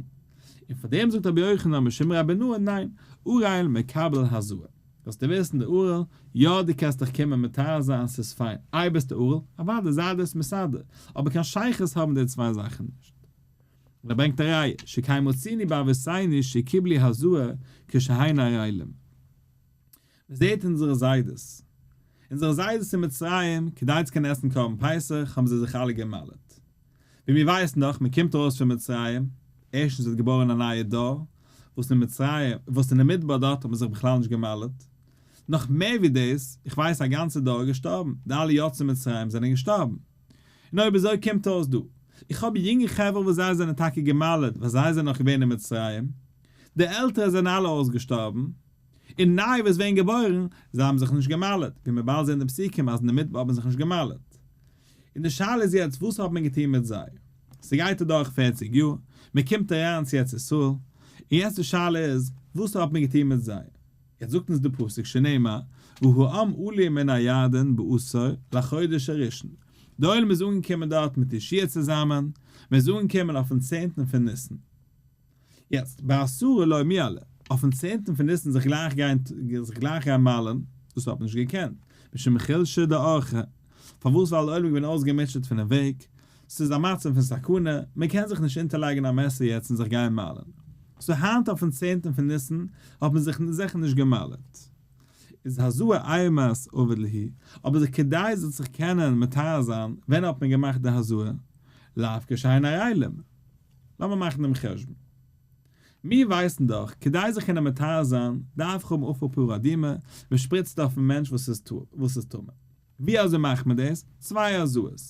און פאר דעם זאגט רבי יוחנן משום רבי אבינא, ניין, ערל מקבל הזאה. זאלסטו וויסן די ערל, יא דו קענסט דיך קומען מטהר זיין ס'איז פיין, איי ביסטו ערל, אוודאי זיי דאס מסדר, אבער קיין שייכות האבן די צוויי זאכן נישט. און ער ברענגט א ראיה, שכן מצינו באבותינו שקיבלו הזאה כשהן ערלים. מען זעט אונזערע זיידעס, אונזערע זיידעס אין מצרים, כדי צו קענען עסן קרבן פסח האבן זיי זיך אלע גע'מל'ט. ווי מיר ווייסן דאך, מען קומט ארויס פון מצרים, ערשטנס ווערט געבוירן א נייע דור, וואס אין מצרים, וואס אין די מדבר דארט האט מען זיך בכלל נישט גע'מל'ט. נאך מער ווי דאס, איך ווייס א גאנצע דור איז געשטארבן, די אלע יוצאי מצרים זענען געשטארבן. און אויב אזוי קומט אויס דא, איך האב יונגע חברה וואס זיי זענען טאקע גע'מל'עט ווייל זיי זענען נאך געווען אין מצרים, די עלטערע זענען אלע אויסגעשטארבן, און ניי וואס ווערן געבוירן, זיי האבן זיך נישט גע'מל'עט, ווי מיר באלד זעהן די פסוקים אז אין די מדבר האט מען זיך נישט גע'מל'עט. און די שאלה איז יעצט וואס האט מען געטון מיט זיי? ס'גייט אדורך פערציג יאר, מען קומט אריין צו ארץ ישראל, און יעצט די שאלה איז וואס האט מען געטון מיט זיי? יעצט זאגט אונז די פסוק שנאמר והעם עלו מן הירדן בעשור לחודש הראשון, די עולם איז אנגעקומען דארט מיט יהושע צוזאמען, מען איז אנגעקומען אויפן צענטן פון ניסן. יעצט, בעשרה לא מיעלו, אויפן צענטן פון ניסן זיך גלייך גיין זיך גלייך גיין מל'ן, דאס האט מען נישט געקענט, משום חולשא דאורחא, פארוואס ווייל די עולם איז געווען אויסגעמוטשעט פונעם וועג, ס'איז א מצב פון סכנה, מען קען זיך נישט אונטערלייגן א מעסער יעצט און זיך גיין מל'ן. so היינט אויפן צענטן פון ניסן האט מען זיך זיכער נישט גע'מל'ט. איז הזאה אימת עביד להו, אבער זיך כדי זאל זיך קענען מטהר זיין, ווען האט מען געמאכט די הזאה? לאו כשהן ערלים. לאמיר מאכן דעם חשבון. מיר ווייסן דאך, כדי זיך קענען מטהר זיין, דארף איך האבן אפר פרה אדומה, מען שפריצט אויפן מענטש וואס איז טמא. ווי אזוי מאכט מען דאס? צוויי הזאות.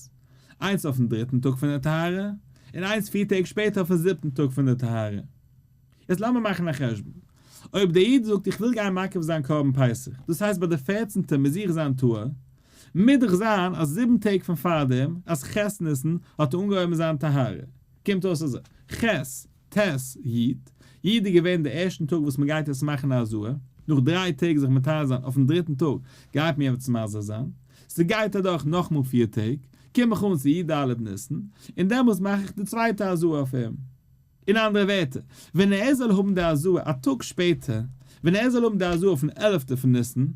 איינס אויפן דריטן טאג פון די טהרה, און איינס פיר טעג שפעטער אויפן זיבטן טאג פון די טהרה. יעצט לאמיר מאכן א חשבון. אויב דער איד זאגט איך וויל גיין מקריב זיין קרבן פסח, דאס הייסט ביי די פערצנטע מוז איך זיין טהור, מוז דאך זיין אז זיבן טעג פון פארדעם, אז ח' ניסן, האט ער אנגעהויבן זיין טהרה. קומט אויס אזוי, ח', ט', י', י' איז געווען די ערשטן טאג וואס מען גייט יעצט מאכן א הזאה, נאך דריי טעג זיך מטהר זיין, אויפן דריטן טאג גייט מען יעצט מזה זיין, ס'גייט אדורך נאכמאל פיר טעג, קום איך אן צו י ד ניסן, און דעמאלס מאך איך די צווייטע הזאה אויף אים. אין אנדערע ווערטער, ווען ער זאל האבן די הזאה א טאג שפעטער, ווען ער זאל האבן די הזאה אויפן עלפטע פון ניסן,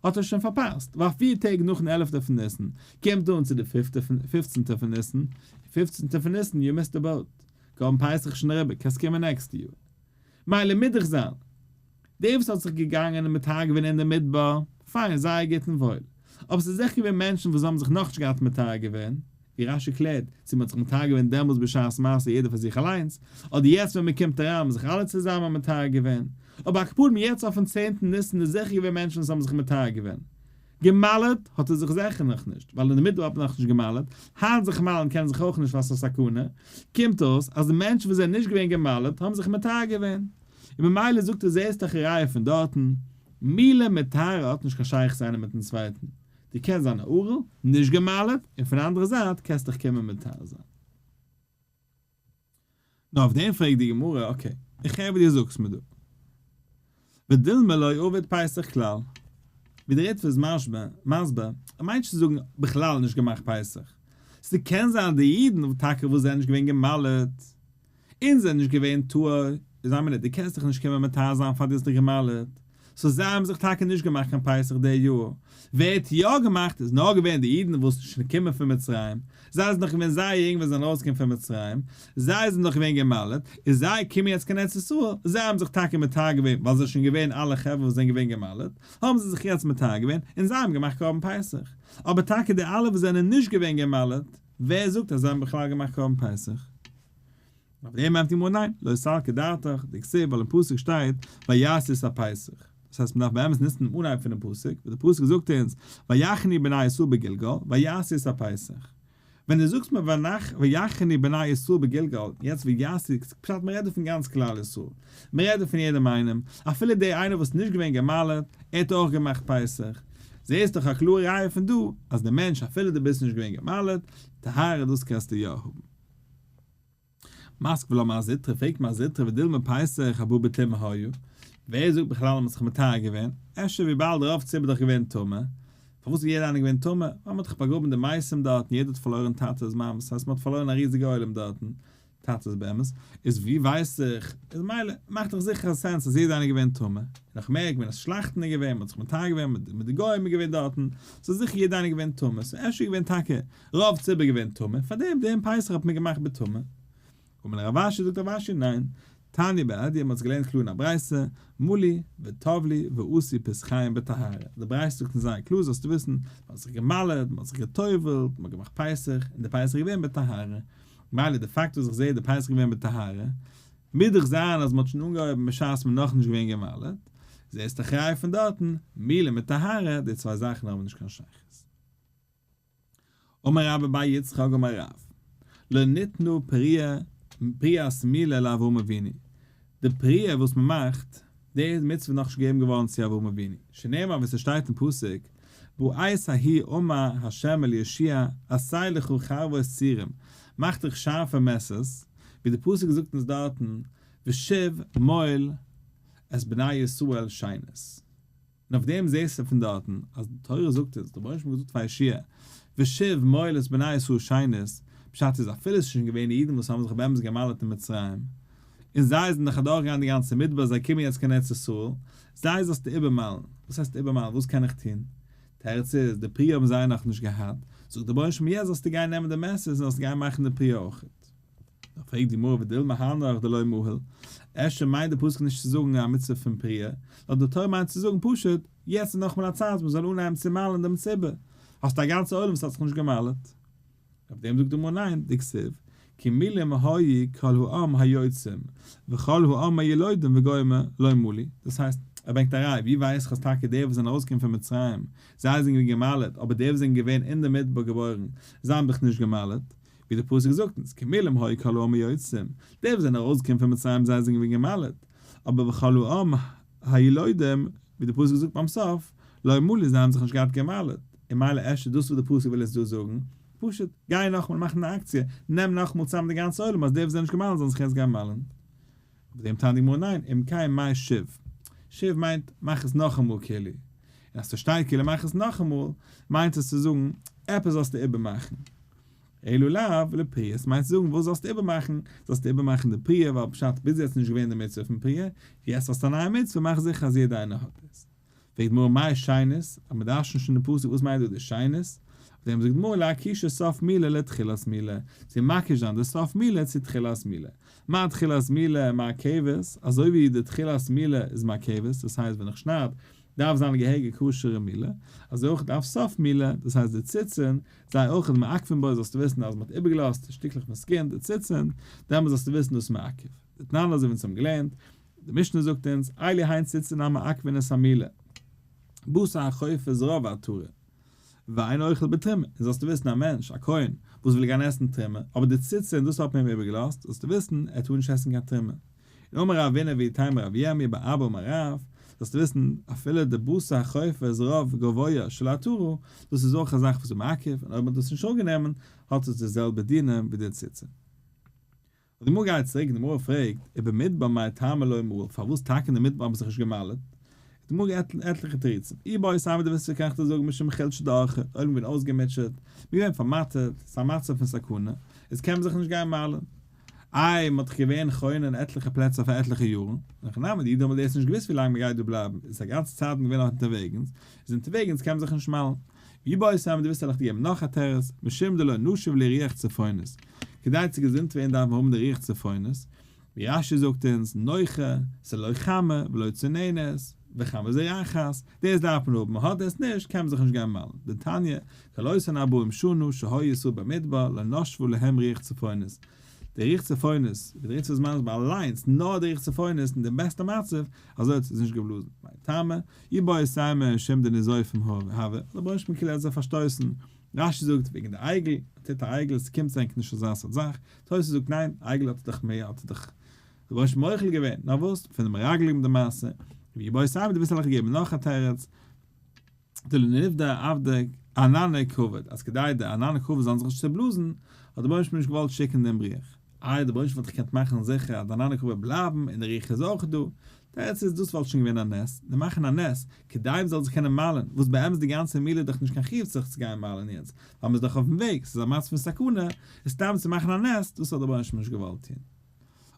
האט ער שוין פארפאסט, ווייל פיר טעג נאכן עלפטע פון ניסן, קומט אן צו די פופצנטע פון ניסן, פופצנטע פון ניסן, you missed the boat, קרבן פסח איז שוין אריבער, קענסט קומען נעקסטע יאר. מילא מוז דאך זיין, דער וואס האט זיך געגאנגען און מטהר געווען אין די מדבר, פיין, זייער גוט און וואויל. אבער ס'איז זיכער געווען מענטשן וואס האבן זיך נאכנישט געהאט מטהר געווען, ווי רשי קלערט, צו מ'האט זיך מטהר געווען דעמאלטס בשעת מעשה יעדער פאר זיך אליינס, אדער יעצט ווען מ'קומט אריין האבן זיך אלע צוזאמען מטהר געווען. אבער על כל פנים יעצט אויפן צענטן ניסן איז זיכער געווען מענטשן וואס האבן זיך מטהר געווען. גע'מל'ט האט ער זיך זיכער נאכנישט, ווייל אין די מדבר האט מען נאכנישט גע'מל'ט, היינט זיך מל'ן קען זיך אויך נישט ווייל ס'איז א סכנה, קומט אויס אז די מענטשן וואס זענען נישט געווען גע'מל'ט האבן זיך מטהר געווען. און ממילא זאגט ער זעסט דאך א ראיה פון דארטן, מילה מיט טהרה האט נישט קיין שייכות איינער מיטן צווייטן, דו קענסט זיין א ערל, נישט גע'מל'ט, און פון די אנדערע זייט קענסט דיך קומען מטהר זיין. נאר אויף דעם פרעגט די גמרא, okay, איך הער ווי דו זאגסט מיר דא, ודילמא לא עביד פסח כלל, ווי דער ריטבא איז מסביר, ער מיינט נישט צו זאגן בכלל נישט געמאכט פסח, ס'קען זיין די אידן טאקע וואס זענען נישט געווען גע'מל'ט, און זענען נישט געווען טהור, איז איין מינוט, דו קענסט דיך נישט קומען מטהר זיין פאר דו האסט דיך גע'מל'ט, so זיי האבן זיך טאקע נישט געמאכט קיין פסח די יאר, ווער האט יא געמאכט איז נאר געווען די אידן וואס זענען שוין געקומען פון מצרים, זיי זענען נאך געווען זייער יונג ווען זיי זענען ארויסגעקומען פון מצרים, זיי זענען נאך געווען גע'מל'ט, און זיי קומען יעצט קיין ארץ ישראל, זיי האבן זיך טאקע מטהר געווען ווייל זיי זענען שוין געווען אלע חברה וואס זענען געווען גע'מל'ט, האבן זיי זיך יעצט מטהר געווען, און זיי האבן געמאכט קרבן פסח, אבער טאקע די אלע וואס זענען נישט געווען גע'מל'ט, ווער זאגט אז זיי האבן בכלל געמאכט קרבן פסח? אויף דעם ענטפערט די גמרא ניין, לא סלקא דעתך, דכתיב ווייל אין פסוק שטייט ויעשו את הפסח, דאס הייסט מען דארף באמת נוצן דעם אנהייב פונעם פסוק, וואס דער פסוק זאגט אונז ויחנו בני ישראל בגלגל ויעשו את הפסח. ווען דו זאגסט מיר ויחנו בני ישראל בגלגל, יעצט ויעשו, פשט מען רעדט דא פון גאנץ כלל ישראל, מען רעדט דא פון יעדעם איינעם, אפילו דער איינער וואס איז נישט געווען גע'מל'ט, ער האט אויך געמאכט פסח, זעהסט דאך א קלארע ראיה פון דא, אז דער מענטש אפילו דו ביסט נישט געווען גע'מל'ט, טהרה דאס קענסטו יא האבן. מתקיף לה מר זוטרא, פרעגט מר זוטרא ודילמא פסח הבא בטומאה היה, ווער זאגט בכלל אז מען האט זיך מטהר געווען, אפשר וויבאלד רוב ציבור איז דאך געווען טמא, פארוואס איז יעדער איינער געווען טמא, ווייל מען האט דאך באגראבן די מתים דארטן, יעדער האט פארלוירן טאטעס מאמעס, ס'הייסט מען האט פארלוירן א ריזיגע עולם דארטן, טאטעס באמת, איז ווי ווייס איך, איז מילא, מאכט דאך זיכער א sense אז יעדער איינער איז געווען טמא, און נאך מער געווען אז שלאכטן איז געווען, מען האט זיך מטהר געווען, מיט די גוים איז געווען דארטן, ס'איז זיכער יעדער איינער געווען טמא, ס'איז אפשר געווען טאקע רוב ציבור געווען טמא, פארדעם דעם פסח האט מען געמאכט בטומאה. אמר רב אשי זאגט רב אשי ניין, תניא בהדיא מען האט עס געלערנט קלאר אין א ברייתא, מלו וטבלו ועשו פסחיהם בטהרה, די ברייתא זאגט אונז זייער קלאר זאלסטו וויסן, מען האט זיך גע'מל'עט, מען האט זיך גע'טובל'ט, מען האט געמאכט פסח, און די פסח איז געווען בטהרה, מילא די פאקט וואס איך זעה די פסח איז געווען בטהרה, מוז דאך זיין אז מען האט שוין אנגעהויבן בשעת מען איז נאכנישט געווען גע'מל'עט. זעסט א ראיה פון דארטן, מילה מיט טהרה, די צוויי זאכן האבן נישט קיין שייכות. אמר רבה בר יצחק אמר רב, לא ניתנה פריעה פריעת מילה לאברהם אבינו, די פריעה וואס מען מאכט, די מצוה איז נאכנישט געגעבן געווארן צו אברהם אבינו, שנאמר ווי ס'שטייט אין פסוק, בעת ההיא אמר ה' אל יהושע עשה לך חרבות צורים, מאך דיך שארפע מעסערס, ווי די פסוק זאגט אונז דארטן, ושב מול את בני ישראל שנית. און אויף דעם זעסטו פון דארטן אז די תורה זאגט אונז, דער רבונו של עולם האט געזאגט פאר יהושע ושב מול את בני ישראל שנית, פשט איז אפילו עס איז שוין געווען אידן וואס האבן זיך באמת גע'מל'ט אין מצרים, און זיי זענען דאך אדורכגעגאנגען די גאנצע מדבר זיי קומען יעצט קיין ארץ ישראל, זיי זאלסטו איבערמל'ן, וואס הייסט איבערמל'ן וואס קען איך טון? תירוץ איז, די פריעה האבן זיי נאכנישט געהאט, זאגט דער רבונו של עולם יעצט זאלסטו גיין נעמען די מעסערס און זאלסט גיין מאכן די פריעה אויכעט. דאך פרעגט די גמרא ודילמא הנך דלא מהיל, אפשר מיינט די פסוק נישט צו זאגן א מצוה פון פריעה, נאר די תורה מיינט צו זאגן פשוט, יעצט איז נאכאמאל א צייט מען זאל אנהייבן צו מל'ן דעם ציבור, האסט א גאנצע עולם וואס האט זיך נישט גע'מל'ט. אויף דעם זאגט די גמרא ניין, דכתיב, כי מולים היו כל העם היוצאים וכל העם הילודים וגומר לא מלו, דאס הייסט, ער ברענגט א ראי', ווי ווייס איך אז טאקע די וואס זענען ארויסגעקומען פון מצרים, זיי זענען געווען גע'מל'ט, אבער די וואס זענען געווען אין די מדבר געבוירן, זיי האבן דאך נישט גע'מל'ט, ווי דער פסוק זאגט אונז, כי מולים היו כל העם היוצאים, די וואס זענען ארויסגעקומען פון מצרים זיי זענען געווען גע'מל'ט, אבער וכל העם הילודים, ווי דער פסוק זאגט ביים סוף, לא מלו זיי האבן זיך נישט געהאט גע'מל'ט, און מילא אפשר דאס וואס דער פסוק וויל אונז דא זאגן, פשוט, גיי נאכאמאל מאכן די אקציע, נעם נאכאמאל צוזאם די גאנצע עולם אז די וואס זענען נישט גע'מל'ט זאלן זיך יעצט גיין מל'ן. אויף דעם טענה'ט די גמרא ניין, אם כן מאי שוב, שוב מיינט מאך עס נאכאמאל כאילו, און אז ס'שטייט כאילו מאך עס נאכאמאל, מיינט עס צו זאגן עפעס זאלסטו איבערמאכן. אלא לאו לפריעה, ס'מיינט צו זאגן וואס זאלסטו איבערמאכן, זאלסטו איבערמאכן די פריעה ווייל פשט ביז יעצט איז נישט געווען די מצוה פון פריעה, יעצט האסטו א נייע מצוה מאך זיכער אז יעדער איינער האט עס. פרעגט די גמרא מאי שנית, אז מ'דרש'נט שוין די פסוק וואס מיינט דא די שנית? אויף דעם זאגט די גמרא לאקושי סוף מילה לתחילת מילה, צו מקיש זיין די סוף מילה צו תחילת מילה. מה תחילת מילה מעכבת, אזוי ווי די תחילת מילה איז מעכבת, דאס הייסט ווען איך שנייד דארף זיין א געהעריגע כשר'ע מילה, אזוי אויך דארף סוף מילה, דאס הייסט די ציצין, זיי אויך מעכבין בו זאלסטו וויסן אז מ'האט איבערגעלאזט שטיקלעך פון skin, די ציצין, דעמאלט זאלסטו וויסן דאס מעכב. דתנן אזוי ווי אונז האבן געלערנט, די משנה זאגט אונז, אלו הן ציצין המעכבין את המילה, בשר החופת רוב העטרה, ואין אוכל בתרומה, און זאלסטו וויסן א מענטש, א כהן, וואס וויל גיין עסן תרומה, אבער די ציצין דאס האט מען אים איבערגעלאזט, זאלסטו וויסן, ער טאר נישט עסן קיין תרומה. און אמר רבינא ואיתימא רב ירמי' בר אבא אמר רב, זאלסטו וויסן, אפילו די בשר החופת רוב גבוה של עטרה, דאס איז אויך א זאך וואס איז מעכב, און אויב מען האט דאס נישט אראפגענומען, האט עס די זעלבע דינים ווי די ציצין. די גמרא גייט צוריק, די גמרא פרעגט, ובמדבר מאי טעמא לא מהול, פארוואס טאקע אין די מדבר האט מען זיך נישט גע'מל'ט? די גמרא געבט עטליכע תירוצים, איבעית אימא דו ווילסט קען איך דיר זאגן משום חולשא דאורחא, די עולם געווען אויסגעמוטשעט, מ'איז געווען פארמאטערט, ס'איז א מצב פון סכנה, איז קען מען זיך נישט גיין מל'ן. איי, מ'האט דאך געווען חונה אין עטליכע פלעצער פאר עטליכע יארן, אין הכי נמי, די אידן האבן דאס נישט געוואוסט ווי לאנג מ'גייט דא בלייבן, איז א גאנצע צייט מ'געווען אונטערוועגנס, איז אונטערוועגנס קען מען זיך נישט מל'ן. ואיבעית אימא דו ווילסט וועל איך דיר געבן נאך א תירוץ, משום דלא נשיב להו רוח צפונית, כדי צו געזונט ווערן דארף מען האבן די רוח צפונית, ווי רש"י זאגט אונז, נוחה, ס'לא חמה ולא צוננת, וחמה זורחת, דאס דארף מען האבן, מען האט דאס נישט קען מען זיך נישט גיין מל'ן, דתניא, כל אותן ארבעים שנה שהיו ישראל במדבר לא נשבה להם רוח צפונית, די רוח צפונית, ווי די רוח צפונית מיינט אליינס, נאר די רוח צפונית אין די בעסטע מצב, אזוי האט עס נישט געבלאזן, מאי טעמא, איבעית אימא משום דנזופים הוו, האט דער רבונו של עולם כאילו האט זיי פארשטויסן, רש"י זאגט וועגן די עגל, מען טוט א עגל, עס קומט ענק נישט אזא סארט זאך, תוס' זאגט ניין, עגל האט ער דאך מער, האט ער דאך דער רבונו של עולם מוחל געווען, נאר וואס, פון די מרגלים די מעשה, ואיבעית אימא דו ווילסט וועל איך געבן נאך א תירוץ, דלא נבדי עבדי ענני כבוד, אז כדי די ענני כבוד זאלן זיך נישט צעבלאזן, האט דער רבונו של עולם נישט געוואלט שיקן דעם רוח. איי, דער רבונו של עולם וואלט דאך געקענט מאכן זיכער אז די ענני כבוד בלייבן און די רוח איז אויך דא. תירוץ איז, דאס וואלט שוין געווען א נס, די מאכן א נס, כדי מען זאל זיך קענען מל'ן, וואס באמת די גאנצע מילה איז דאך נישט קיין חיוב זיך צו גיין מל'ן יעצט, ווייל מען איז דאך אויפן וועג, ס'איז א מצב פון סכנה, איז סתם צו מאכן א נס, דאס האט דער רבונו של עולם נישט געוואלט טון.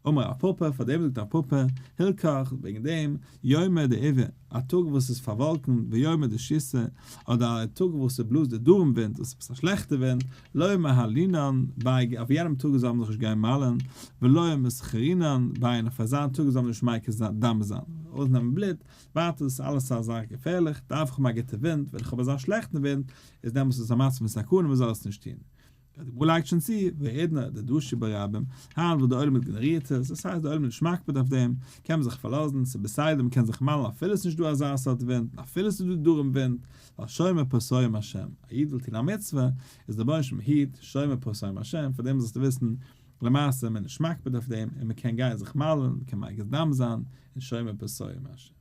אמר רב פפא, פאר דעם זאגט רב פפא, הלכך, וועגן דעם, יומא דעיבא, א טאג וואס איז פארוואלקנט, ויומא דשיתא, אדער א טאג וואס ס'בלאזט די דרום ווינט, וואס איז עפעס א שלעכטע ווינט, לא מהלינן ביה, אויף יענעם טאג זאל מען זיך נישט גיין מל'ן, ולא מסכרינן ביה, און אויף אזא טאג זאל מען נישט מקיז דם זיין, אויסנעמען בלוט, ווייטער דאס איז אלעס א זאך געפערליך, דארף איך האבן א גוטע ווינט, ווען איך האב אזא שלעכטן ווינט, איז דעמאלס איז עס א מצב פון סכנה, מען זאל עס נישט טון. די גמרא לייגט שוין צו, והאידנא דדשו ביה רבים, היינט וואס די עולם איגנארירט עס, דאס הייסט די עולם איז נישט מקפיד אויף דעם, קען מען זיך פארלאזן, ס'איז בסדר, מ'קען זיך מל'ן אפילו ס'איז נישט דא אזא סארט ווינט, און אפילו ס'איז דא דרום ווינט, ווייל שומר פתאים השם, א איד וויל טון א מצוה, איז דער רבונו של עולם היט, שומר פתאים השם, פאר דעם זאלסטו וויסן, למעשה מען איז נישט מקפיד אויף דעם, און מ'קען גיין זיך מל'ן, מ'קען מקיז דם זיין, און שומר פתאים השם.